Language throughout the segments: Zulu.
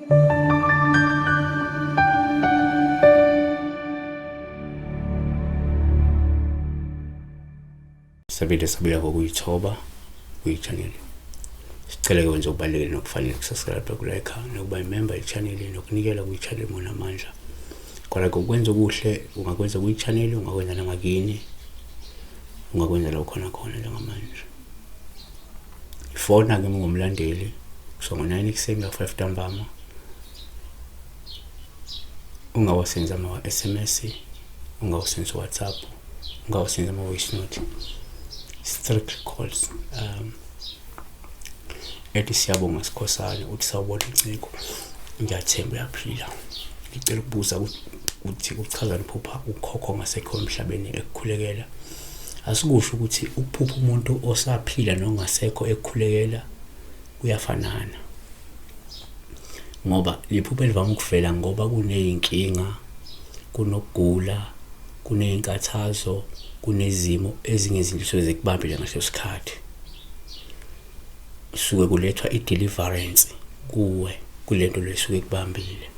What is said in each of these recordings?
Sabile sabuya ngokuyithoba kwi-channel. Sicela ke wenze okubalulekile nokufanele kusubscribe, kulike, nokuba imember ye-channel nokunikela kwi-channel ngonamandla. Kodwa ke ukwenza okuhle ungakwenza kwi-channel, ungakwenza nangakini, ungakwenza la ukhona khona njengamanje. Ifona ke ngomlandeli kusuka ngo-9 ekuseni kuya 5 ntambama. Ungawasenza ama-SMS, ungawasenza WhatsApp, ungawasenza ama-voice note. Strict calls. Ethi siyabonga sikhosana uthi sawubona inciko ngiyathemba uyaphila. Ngicela ukubuza ukuthi kuchazani phupha ukhokho ongasekho emhlabeni ekukhulekela. Asikusho ukuthi ukuphupha umuntu osaphila nongasekho ekukhulekela kuyafanana. Ngoba liphupho elivame ukuvela ngoba kuney'nkinga, kunokugula, kuney'nkathazo, kunezimo ezingezinhle esuke zikubambile ngaleso sikhathi. Suke kulethwa i-deliverance kuwe kulento le esuke ikubambile.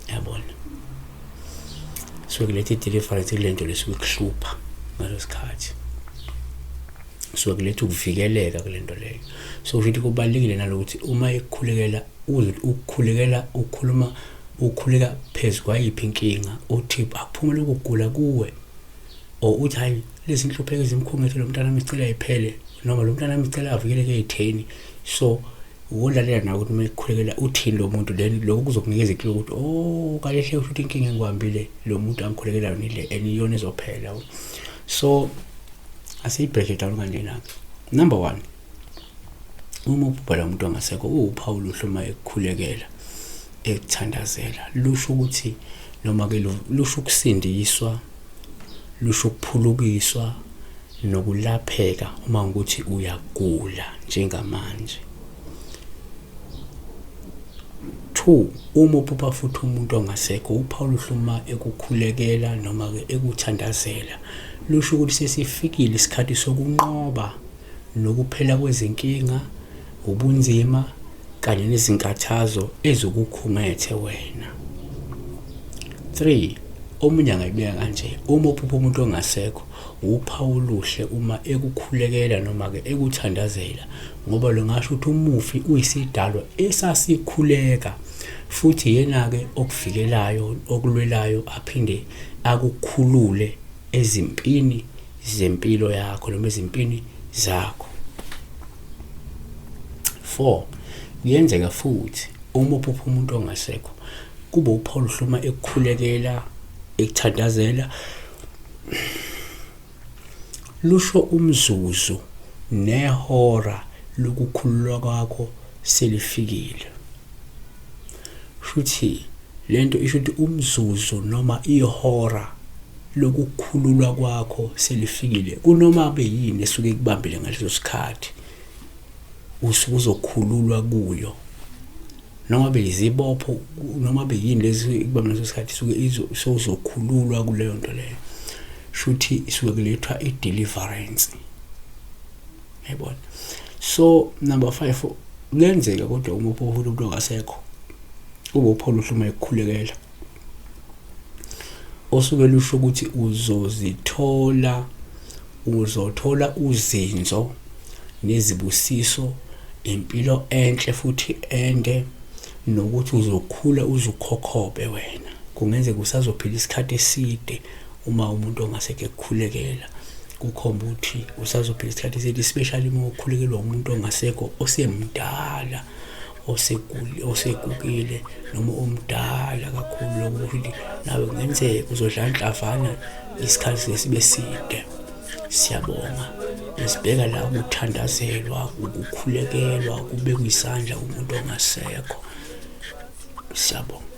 Yabona? Suke kuletha i-deliverance kulento le esuke ikuhlupha ngaleso sikhathi. Suke kuletha ukuvikeleka kule nto leyo. So kusho ukuthi kubalulekile nalokuthi uma ekukhulekela uze ukukhulekela ukhuluma ukhuleka phezu kwayiphi inkinga uthi akuphume lokhu kugula kuwe or uthi hayi lezi nhlupheko ezimkhungethe lo mntana ngicela iphele noma lo mntana ngicela avikeleke ey'theni. So wolalela nawe ukuthi uma ekukhulekela uthini lo muntu, then lokho kuzokunikeza i-clue ukuthi oh kahle hle kusho ukuthi inkinga engibambile lo muntu angikhulekelayo nile and iyona ezophela. So asiyibheke down kanjena-ke. Number one, uma uphupha lo muntu ongasekho uwuphawu oluhle uma ekukhulekela ekuthandazela, lusho ukuthi noma ke lusho ukusindiswa, lusho ukuphulukiswa nokulapheka uma ukuthi uyagula njengamanje. 2 uma uphupha futhi umuntu ongasekho uphawu oluhle uma ekukhulekela noma ke ekuthandazela, lusho ukuthi sesifikile isikhathi sokunqoba nokuphela kwezinkinga, ubunzima kanye nezinkathazo ezikukhungethe wena. 3 omunye angayibeka kanje, uma uphupha umuntu ongasekho uphawu oluhle uma ekukhulekela noma ke ekuthandazela, ngoba lungasho ukuthi umufi uyisidalwa esasikhuleka futhi yena-ke okuvikelayo, okulwelayo, aphinde akukhulule ezimpini zempilo yakho noma ezimpini zakho. 4 kuyenzeka futhi uma uphupha umuntu ongasekho kube uphawu oluhle uma ekukhulekela, ekuthandazela, lusho umzuzu nehora lokukhululwa kwakho selifikile. Shuthi lento isho ukuthi umzuzu noma ihora lokukhululwa kwakho selifikile kunoma abe yini esuke ikubambile ngaleso sikhathi usuke uzokhululwa kuyo, noma beyizibopho noma beyini lezi ikubambe ngaleso sikhathi suke sowuzokhululwa kuleyo nto leyo. Shuthi isuke kulethwa i-deliverance, yayibona. So number 5, kuyenzeka kodwa uma uphupha umuntu ongasekho ube uphawu oluhle uma ekukhulekela, osuke lusho ukuthi uzozithola, uzothola uzinzo nezibusiso, impilo enhle futhi ende, nokuthi uzokhula uzukhokhobe wena. Kungenzeka usazophila isikhathi eside uma umuntu ongasekho ekukhulekela, kukhomba ukuthi usazophila isikhathi eside, especially uma ukhulekelwa umuntu ongasekho osemdala, osegugile noma omdala kakhulu. Lokho kusho ukuthi nawe kungenzeka uzodla nhlavana isikhathi sibe side. Siyabonga. Besibheka la ukuthandazelwa, ukukhulekelwa, kubekwa isandla kumuntu ongasekho. Siyabonga.